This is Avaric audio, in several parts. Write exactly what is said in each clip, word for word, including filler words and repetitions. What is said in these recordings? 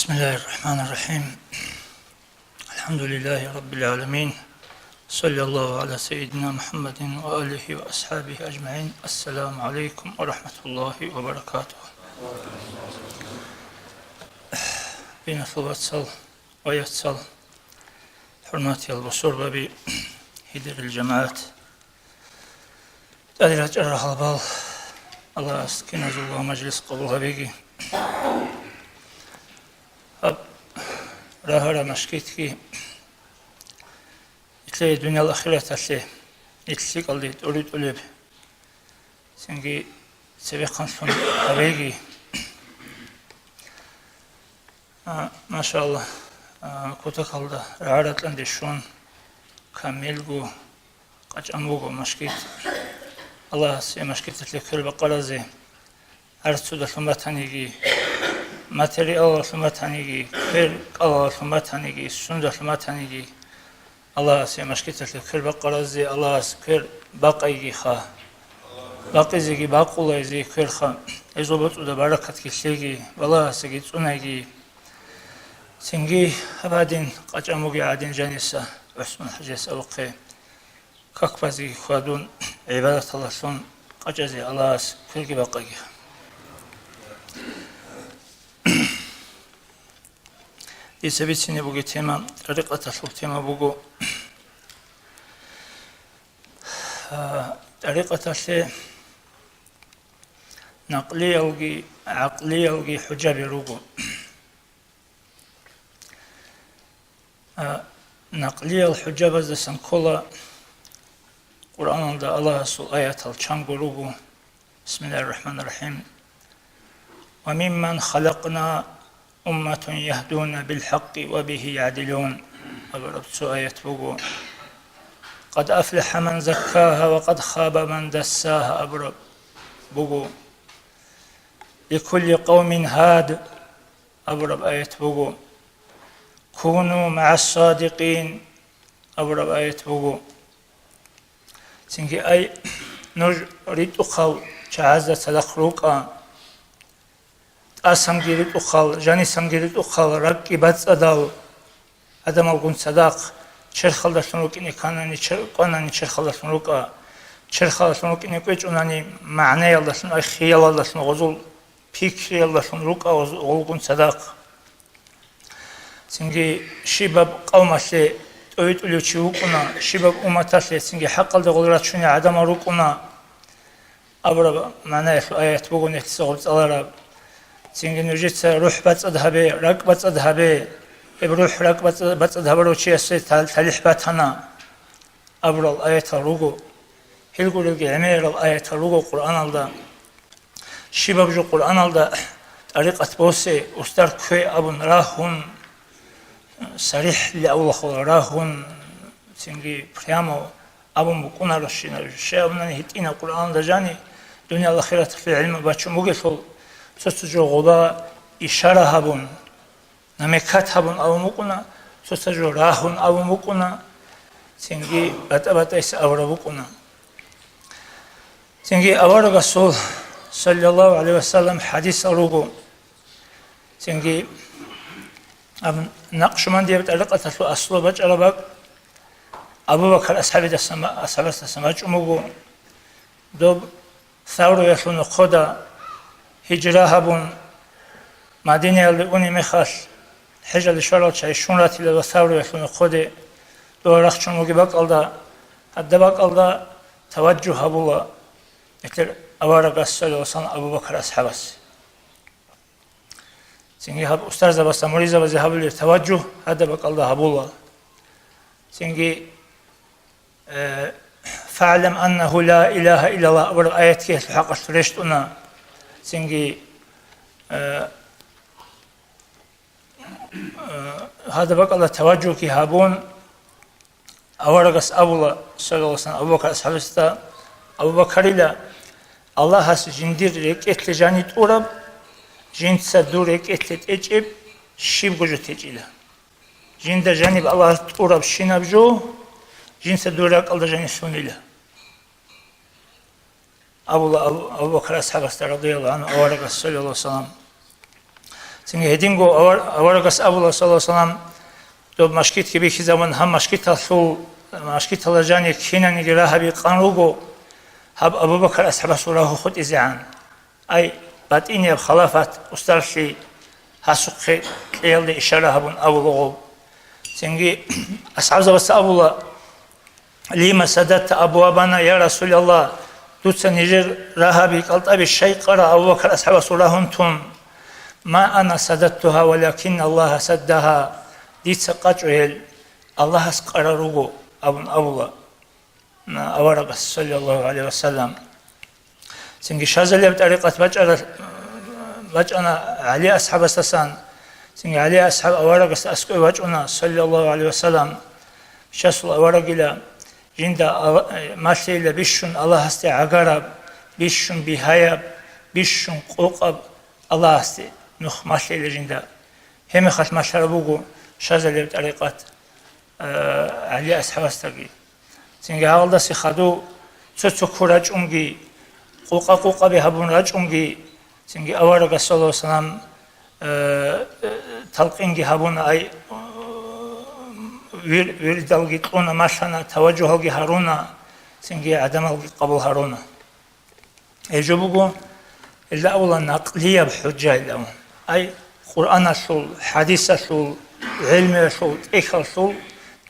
بسم الله الرحمن الرحيم. الحمد لله رب العالمين. صلى الله على سيدنا محمد وآله وأصحابه أجمعين. السلام عليكم ورحمة الله وبركاته. Биналъул вацал ва яцал, хӀурматиял бусурбаби, гьединал жамагӀат, тӀаде рачӀарал гьалбал, Аллагьас киназулго мажлис къабул гьабеги. Гьаб рагьараб машгитги, нилъее дуниял ахираталъе, нилъ лъикӀалде тӀуритӀулеб, цинги цебехъанлъун гьабеги. А, машалла, а, кутакалда рагӀа-ракьанде щун, камилго къачӀан буго машгит. Аллагьас гьеб машгиталъе квер бакъаразе, арцудалъун батаниги, материалалъун батаниги, квер кӀалалъун батаниги, сундалъун батаниги, Аллагьас гьеб машгиталъе квер бакъаразе Аллагьас квер бакъайгиха. Бакъизеги бакъулайзе кверха. Гьезул боцӀуда баракатги лъеги, балагьасеги цӀунайги. Цинги гьаб гьадин къачӀан бугеб гӀадин жаниса ГӀусман-хӀажияс абухъе, как базеги хьвадун, гӀибадаталдалъун къачӀазе Аллагьас кверги бакъайгиха. Дица бицине бугеб тема, тӀарикъаталъул тема буго. А, тӀарикъаталъе накълиялги гӀакълиялги хӀужаби руго. А, накълиял хӀужабаздасан ккола Къуръаналда Аллагьасул аятал чанго руго. بسم الله الرحمن الرحيم. وممن خلقنا أمة يهدون بالحق وبه يعدلون абураб цо аят буго. قد أفلح من زكاها وقد خاب من دساها абураб буго. لكل قوم هاد абураб аят буго. كونوا مع الصادقين абураб аят буго. Цинги ай, нуж ритӀухъал чагӀазда цадахъ рукӀа, тӀасанги ритӀухъал, жанисанги ритӀухъал ракӀги бацӀцӀадал гӀадамалгун цадахъ, черхалдалъун рукӀине кканани, чер-, кӀванани черхалдалъун рукӀа, черхалдалъун рукӀине кӀвечӀунани, магӀнаялдалъун, ай, хиялалдалъун, гъозул пикриялдалъун рукӀа гъоз-, гъолгун цадахъ. Цинги щибаб къавмалъе тӀовитӀулев чи вукӀуна, щибаб умматалъе цинги хӀакъалде гъол рачунел гӀадамал рукӀуна абураб магӀнаялъул аят буго нилъеца гъоб цӀалараб. Цинги нужеца рухӀ бацӀцӀад гьабе, ракӀ бацӀцӀад гьабе, гьеб рухӀ, ракӀ бацӀцӀад, бацӀцӀад гьабурав чиясе тал-, талихӀ батана абурал аятал руго. Гьел гурелги гӀемерал аятал руго Къуръаналда. Щибаб жо Къуръаналда тӀарикъат босе, устар ккве абун рагьун, сарихӀли авлахъула рагьун, цинги прямо абун букӀунаро щинаб жо. Щай абунани гьитӀинаб Къуръаналда жани, дуниял ахираталъе гӀилму бачун бугелъул, цо-цо жо гъоба ишара гьабун, намекат гьабун абун букӀуна, цо-цо жо рагьун абун букӀуна, цинги батӀа-батӀайса абураб букӀуна. Цинги аварагасул, саллаллагьу гӀалайгьи ва саллам, хӀадисал руго. Цинги аб-, накъшубандияб тӀарикъаталъул аслу бачӀараб бакӀ Абу Бакар асхӀабидасан, асхӀабасдасан бачӀун буго. Доб Савруялъул нохъода гьижра гьабун, Мадинаялде унеб мехалъ, хӀежалде щварал чагӀи щун ратила ва Савруялъул нохъоде дова рахчун вугеб бакӀалда, гьадаб бакӀалда таваджугь гьабула нилъер аварагас, саллаллагьу гӀалайгьи ва саллам, Абу Бакар асхӀабас. Цинги гьаб устарзабазда муридзабазе гьабулеб таваджугь гьадаб бакӀалда гьабула. Цинги, э, «ФагӀлам аннагьу ла илагьа иллаллагь» абураб аятги гьелъул хӀакъалъулъ рещтӀуна. Цинги, э, э, гьадаб бакӀалда таваджугьги гьабун, аварагас абула, саллаллагьу гӀалайгьи ва саллам, Абу Бакар асхӀабасда: «Абу Бакарила, Аллагьас жиндир рекӀелъе жани тӀураб, жинца дур рекӀелъе тӀечӀеб щибго жо течӀила. Жинда жаниб Аллагьас тӀурабщинаб жо жинца дур ракӀалда жани лъунила», — абула Абу, Абу Бакар асхӀабасда, радияллагьу гӀангьу, аварагас, саллаллагьу гӀалайгьи ва саллам. Цинги гьединго авар-, аварагас абула, саллаллагьу гӀалайгьи ва саллам, доб машгитги бихьизабун, гьаб машгиталъул, машгиталда жанир кинаниги рагьаби къан руго, гьаб Абу Бакар асхӀабасул рагьу хутӀизегӀан. Ай, батӀинияб халафат, устарлъи гьасухъе кьеялде ишара гьабун абулаго. Цинги асхӀабзабаца абула: «Лима садатта абвабана, я Расулаллагь, дуца нижер рагьаби кӀалтӀаби щай къара Абу Бакар асхӀабасул рагьун тун? Ма ана садаттугьа, валякин Аллагьа саддагьа, дица къачӀо гьел, Аллагьас къара руго», – абун абула аварагас, саллаллагьу гӀалайгьи ва саллам. Цинги шазалияб тӀарикъат бачӀара-, бачӀана ГӀали асхӀабасдасан. Цинги ГӀали асхӀаб аварагасда аскӀове вачӀуна, саллаллагьу гӀалайгьи ва саллам. Щасул аварагила, жинда Алла-, малъейила бищун Аллагьасде гӀагараб, бищун бигьаяб, бищун къокъаб Аллагьасде нух малъейила жинда. Гьебмехалъ малъараб буго шазалияб тӀарикъат, а, ГӀали асхӀабасдаги. Цинги гьалдаса хадув цо-цо ккун рачӀунги, къокъа-къокъаби гьабун рачӀунги, цинги аварагас, саллаллагьу гӀалайгьи ва саллам, э, э, талкъинги гьабуна, ай, э, вир-, виридалги кьуна, малъана, таважжугьалги гьаруна, цинги гӀадамалги къабул гьаруна. Гьеб жо буго, гьелда абула накълияб хӀужжа гьелда абун. Ай, Къуръаналъул, хӀадисалъул, гӀелмуялъул, тӀехьалъул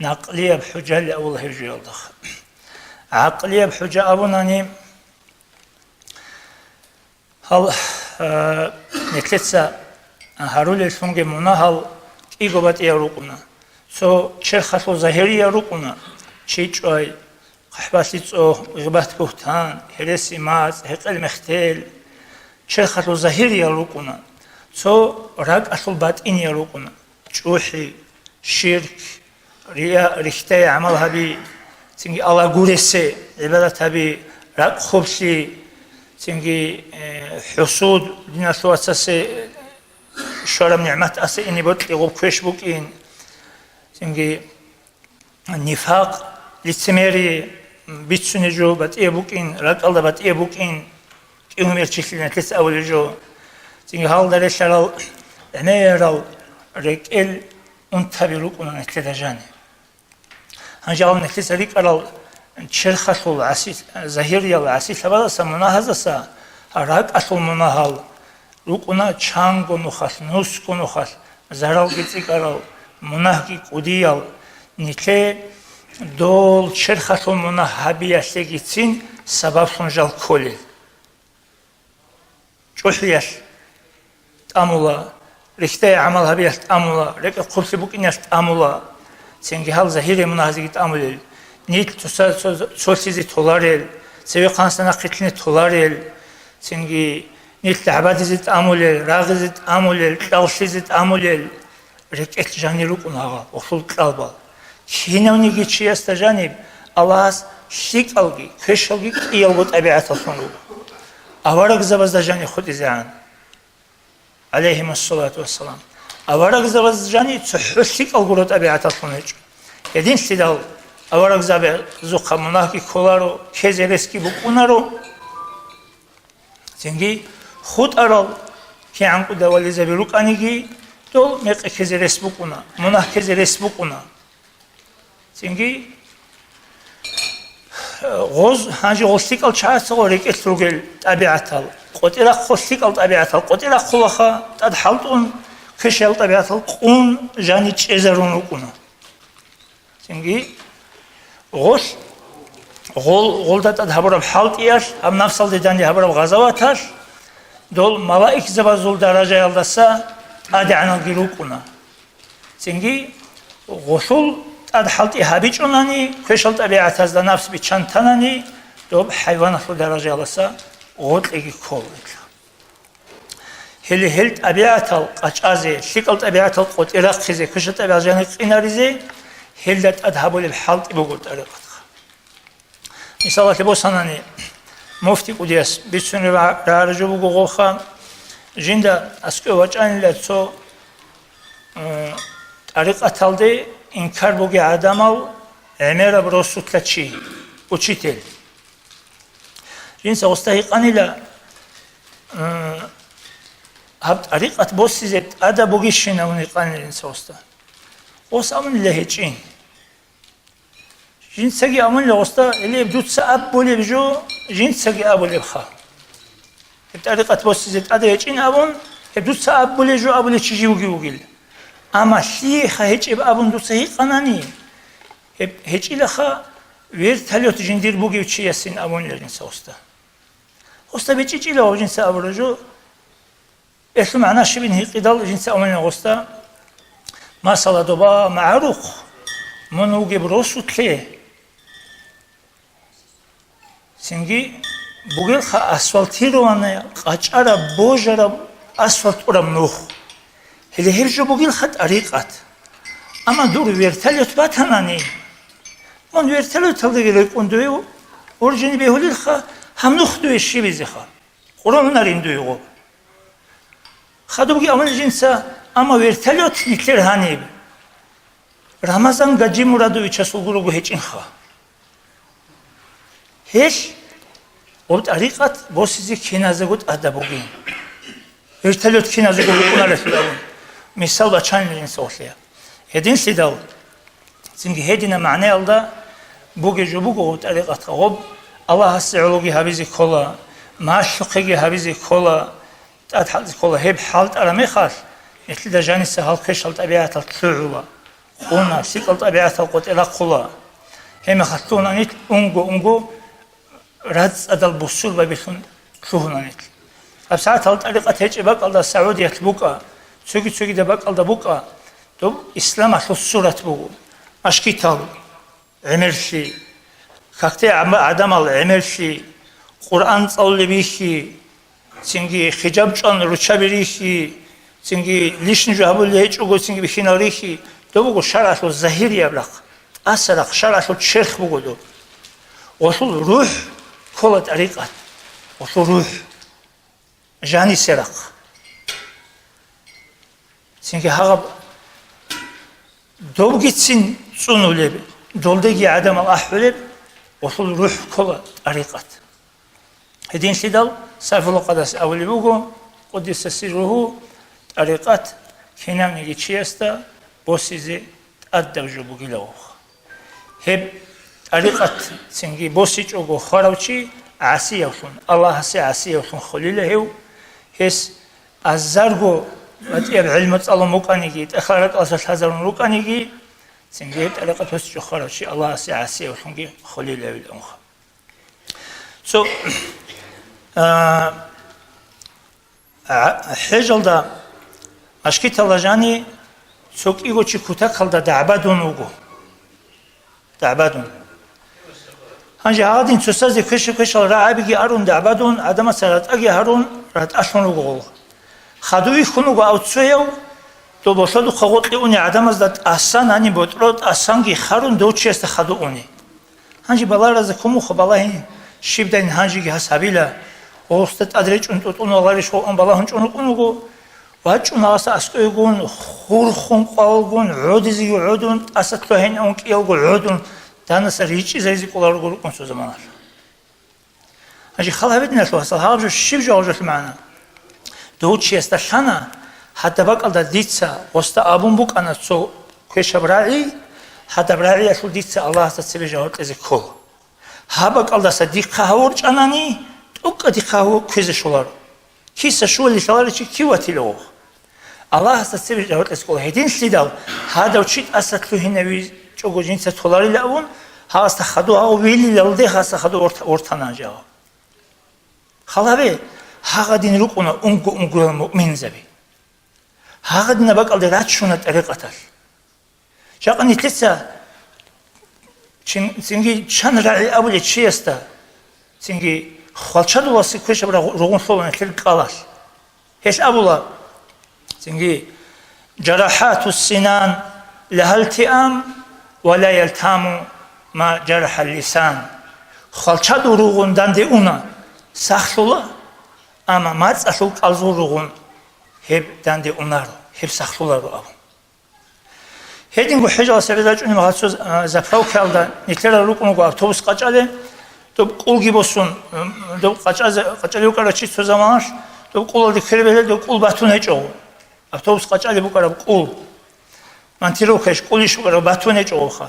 накълияб хӀужжа гьелда абула гьеб жоялда. ГӀакълияб хӀужжа абунани, гьал, а, нилъеца гьарулеллъунги мунагьал кӀиго батӀиял рукӀуна. Цо черхалъул загьириял рукӀуна: чи чӀвай, хъахӀбалъи цӀох, гъибат-бугьтан, гьереси-мацӀ, гьекъел-мехтел, черхалъул загьириял рукӀуна. Цо ракӀалъул батӀиниял рукӀуна: чӀухӀи, ширк, рия, рихьдае гӀамал гьаби, цинги Аллагь гуресе гӀибадат гьаби, ракӀ хъублъи, цинги, э, хӀусуд, диналъул вацасе щвараб нигӀмат асе ине бокьи гъуб квеш букӀин, цинги нифакъ, лицемерие, бицунеб жо батӀияб букӀин, ракӀалда батӀияб букӀин, кӀиго мерчилъи нилъеца абулеб жо. Цинги гьалда релълъарал гӀемерал рекӀел унтаби рукӀуна нилъеда жаниб. Гьанже гьал нилъеца рикӀкӀарал черхалъул гӀаси-, загьириял гӀасилъабаздаса, мунагьаздаса ракӀалъул мунагьал рукӀуна чанго нухалъ, нусго нухалъ, заралги цӀикӀкӀарал, мунагьги кӀудиял. Нилъее дол черхалъул мунагь гьабиялъегицин сабаблъун жал кколел. ЧӀухӀиялъ тӀамула, рихьдае гӀамал гьабиялъ тӀамула, рекӀел хъублъи букӀиналъ тӀамула, цинги гьал загьириял мунагьазеги тӀамулел, нилъ цоса-, цо-, цолъизе толарел, цевехъанасда нахъе лъине толарел, цинги нилъ гӀабадизе тӀамулел, рагъизе тӀамулел, кьаллъизе тӀамулел. РекӀелъ жанир рукӀуна гьагъал, гъолъул кьалбал. Кинавниги чиясда жаниб Аллагьас лъикӀалги, квешалги кӀиялго тӀабигӀаталлъун руго. Аварагзабазда жаниб хутӀизегӀан, гӀалайгьимуссалату вассалам. Аварагзабазда жаниб цохӀо лъикӀал гуро тӀабигӀаталлъун гьечӀо. Гьединлъидал аварагзабазухъа мунагьги кколаро, ккезе ресги букӀунаро. Цинги хутӀарал кигӀан кӀудиял вализаби рукӀаниги, дол мекъи ккезе рес букӀуна, мунагь ккезе рес букӀуна. Цинги, э, гъоз, гьанже гъоз лъикӀал чагӀаца гъо рекӀелъ ругел тӀабигӀатал, къотӀи рахъул лъикӀал тӀабигӀатал къотӀи рахъулаха, тӀад хӀалтӀун, квешал тӀабигӀатал къун, жани чӀезарун рукӀуна. Цинги гъолъ, гъол, гъолда тӀад гьабураб хӀалтӀиялъ, гьаб нафсалде данде гьабураб гъазаваталъ, дол малаикзабазул даражаялдаса тӀадегӀаналги рукӀуна. Цинги гъолъул тӀад хӀалтӀи гьабичӀунани, квешал тӀабигӀатазда нафс биччан танани, доб хӀайваналъул даражаялдаса гъоркьеги ккола. Гьеле гьел тӀабигӀатал къачӀазе, лъикӀал тӀабигӀатал къотӀи рахъизе, квешал тӀабигӀат жанир къинаризе, гьелда тӀад гьабулеб хӀалтӀи буго тӀарикъатха. Мисалалъе босанани, муфти кӀудияс бицунеб ра-, рагӀараб жо буго гъоха, жинда аскӀов вачӀанила цо, м, тӀарикъаталде инкар бугей гӀадамал гӀемераб росулъа чи, учитель. Жинца гъосда гьикъанила, м, Гьаб тӀарикъат босизе тӀада бугищин абун гьикъанилин цо гъосда. Гъос абунила гьечӀин. Жинцаги абунила гъосда, гьеле дуца абулеб жо, жинцаги абулебха. Гьеб тӀарикъат босизе тӀада гьечӀин абун, гьеб дуца абулеб жо абулев чи жив вугев вугила. Амма лъиеха гьечӀеб абун дуца гьикъанани, гьеб гьечӀилаха вертолет жиндир бугев чиясин абунила жинца гъосда. Гъосда бичӀчӀичӀила гъов жинца абураб жо, гьелъул магӀна щибин гьикъидал жинца абунила гъосда, масала, доба магӀарухъ мун вугеб росулъе, цинги бугелха асфальтированная, къачӀараб, божараб асфальт тӀураб нух. Гьеле гьеб жо бугелха тӀарикъат. Амма дур вертолет батанани, мун вертолеталдаги рекӀун дуе уржени бегьулелха, гьаб нух дуе щибизеха? Къурамунарин дуйгъу. Хадубги аман жинца, амма вертолет нилъер гьаниб Рамазан Гаджимурадовичасул гурого гьечӀинха. Гьелъ гъоб тӀарикъат босизе киназего тӀада бугин. Вертолет киназего букӀунарелъул абун, мисал бачанин жинца гъолъия. Гьединлъидал, цинги гьедина магӀнаялда бугеб жо буго гъоб тӀарикъатха гъоб, Аллагьасе гӀологи гьабизе ккола, малъухъеги гьабизе ккола, тӀад хӀалзе ккола. Гьеб хӀалтӀараб мехалъ, нилъеда жаниса гьал квешал тӀабигӀатал лъугӀула, къуна, лъикӀал тӀабигӀатал къотӀи рахъула. Гьеб мехалъ лъугьуна нилъ унго-унго рацӀцӀадал бусурбабилъун лъугьуна нилъ. ГьабсагӀат гьал тӀарикъат гьечӀеб бакӀалда Саудиялъ букӀа, цоги-цогидаб бакӀалда букӀа, доб исламалъул сурат буго. Машгитал гӀемерлъи, какде гӀадамал гӀемерлъи, Къуръан цӀалулеб бихьи, цинги хижаб чӀван руччаби рихьи, цинги лишни жо гьабулеб гьечӀого, цинги бихьинал рихьи, доб буго шаргӀалъул загьирияб рахъ, тӀаса рахъ, шаргӀалъул черх буго доб. Гъолъул рухӀ ккола тӀарикъат, гъолъул рухӀ, жанисе рахъ. Цинги гьагъаб добгицин цӀунулеб, долдеги гӀадамал ахӀулеб, гъолъул рухӀ ккола тӀарикъат. Гьединлъидал Сайфулла Къадас абулеб буго, къуддиса сирругьу, тӀарикъат кинавниги чиясда босизе тӀадаб жо бугилавухъ. Гьеб тӀарикъат цинги босичӀого хварав чи гӀасиявлъун, Аллагьасе гӀасиявлъун холила гьев, гьес азарго батӀияб гӀилму цӀалун букӀаниги, тӀахьал ракӀалдаса лъазарун рукӀаниги, цинги гьеб тӀарикъат босичӀого хварав чи Аллагьасе гӀасиявлъунги холила гьев. Цо, а, А, хӀежалда машгиталда жани цо кӀиго чи кутакалда дагӀбадун вуго. ДагӀбадун. Гьанже гьадин цоцазе квеша-квешал рагӀабиги арун дагӀбадун, гӀадамаца ратӀаги гьарун, ратӀалъун руго гъоло. Хадув вихьун вуго авцояв, дол болъодухъа гъоркье уни гӀадамазда тӀасан гьаниб ботӀро, тӀасанги харун дов чиясда хадув уни. Гьанже балагьаразе кумухъа балагьин, щибдайин гьанжеги гьас гьабила, гъосда тӀад речӀун тӀутӀун валагьарищ гъов ан балагьун чӀун рукӀун вуго, вачӀун гьасда аскӀойгун, хурхун къвалгун, гӀодизеги гӀодун, тӀаса лъугьайин авун кӀиялго гӀодун, данаса ричӀчӀизаризе кӀоларуго рукӀун цо заманалъ. Гьанже хал гьабидиналъул гьасал гьаб жо щиб жо гьаб жолъи магӀна? Дов чиясда лъана, гьадаб бакӀалда дица гъосда абун букӀана цо квешаб рагӀи, гьадаб рагӀиялъул дица Аллагьасда цебе жаваб кьезе ккола. Гьаб бакӀалдаса дихъа гьав ворчӀанани, тӀокӀа дихъа гьав кквезе щоларо. Киса щулалде лъаларев чи кив ватила гъов? Аллагьасда цебе жаваб кьезе ккола. Гьединлъидал гьадав чи тӀаса лъугьинавичӀого жинца толарила авун, гьасда хадув гьав вилилалде гьасда хадув ворт-, вортана жав. Халабе, гьагъадин рукӀуна унго-унгоял муъминзаби. Гьагъадинаб бакӀалде рачуна тӀарикъаталъ. Жакъа нилъеца чин-, цинги чан рагӀи абулев чиясда, цинги хвалчадуласе квешаб рагъ-, ругъун лъолана нилъер кӀалалъ. Гьелъ абула, цинги, «Жарахату синан лагьал тиам ва ла ялтаму ма жарахал лисан». Хвалчадул ругъун данде уна, сахлъула, амма мацӀалъул кӀалзул ругъун гьеб данде унаро, гьеб сахлъуларо абун. Гьединго хӀежалас гӀебед рачӀунеб гьасул, а, заправкаялда нилъерал рукӀун руго автобус къачӀале, доб кӀулги босун, м, доб къачӀазе, къачӀалев вукӀарав чи цо заманалъ, Доб кӀулалде квербелел доб кӀул батун гьечӀо. Автобус къачӀалеб букӀараб кӀул. Монтировкаялъ кӀулищ букӀараб батун гьечӀо гъобха.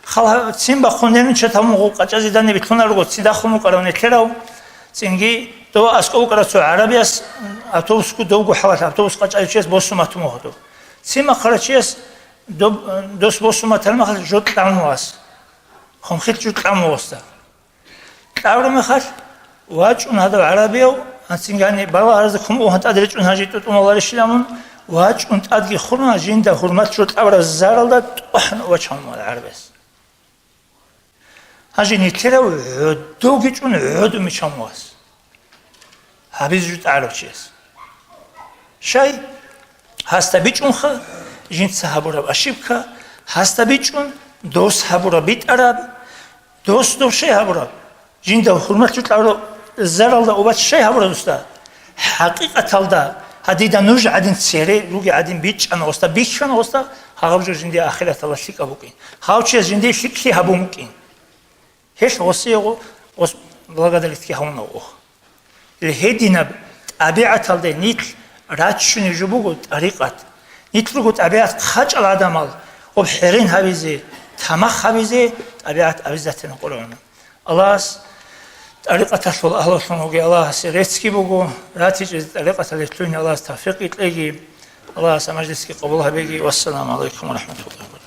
Хал цин бахъун нервничать гьабун гъов къачӀазе данде билълъунаруго, цин дахун букӀарав нилъерав, цинги дов аскӀов вукӀарав цо гӀарабияс автобусго довго хӀалалъ автобус къачӀалев чияс босун батун вуго дов. Цин бахъарав чияс доб-, дос босун батараб мехалъ жо кьамун вас. Хъумхил жо кьамун восда. Кьавра мехалъ, вачӀун гьадав гӀарабияв, анцӀинги гьаниб балагьаразда кумугьан тӀад речӀун гьанже тӀутӀун валарищилан мун, вачӀун тӀадги хурна жинда гьурмат жо кьавра заралда тӀухӀан вачун вала гӀарабияс. Гьанже нилъерав гӀодовги чӀун гӀодун мичан вас. Гьабизе жо тӀагӀарав чияс. Щай? Гьасда бичӀунха, жинца гьабураб ошибка, гьасда бичӀун, дос гьабураб битӀараб, дос дов щай гьабураб? Жинда хӀурмат жо кьавраб заралда убач щай гьабураб досда? ХӀакъикъаталда, гьадида нуж гӀадин цере руги гӀадин бичӀчӀана гъосда, бихьана гъосда, гьагъаб жо жиндие ахираталда лъикӀаб букӀин. Гьав чияс жиндие лъикӀлъи гьабун букӀин. Гьелъ гъосие гъо-, гъос благодаритги гьавуна гъох. Гьединаб тӀабигӀаталде нилъ раччунеб жо буго тӀарикъат. Нилъ руго тӀабигӀат хъачӀал гӀадамал, гъоб хӀерен гьабизе, тамах гьабизе тӀабигӀат обязательно къулгӀуна. Аллагьас тӀарикъаталъул агьлулъун вугев Аллагьасе реццги буго, ратичӀезе тӀарикъаталде лъугьине Аллагьас тавфикъги кьеги, Аллагьас гьаб мажлисги къабул гьабеги. Вассаламу гӀалайкум ва рахӀматуллагьи ва баракатугьу.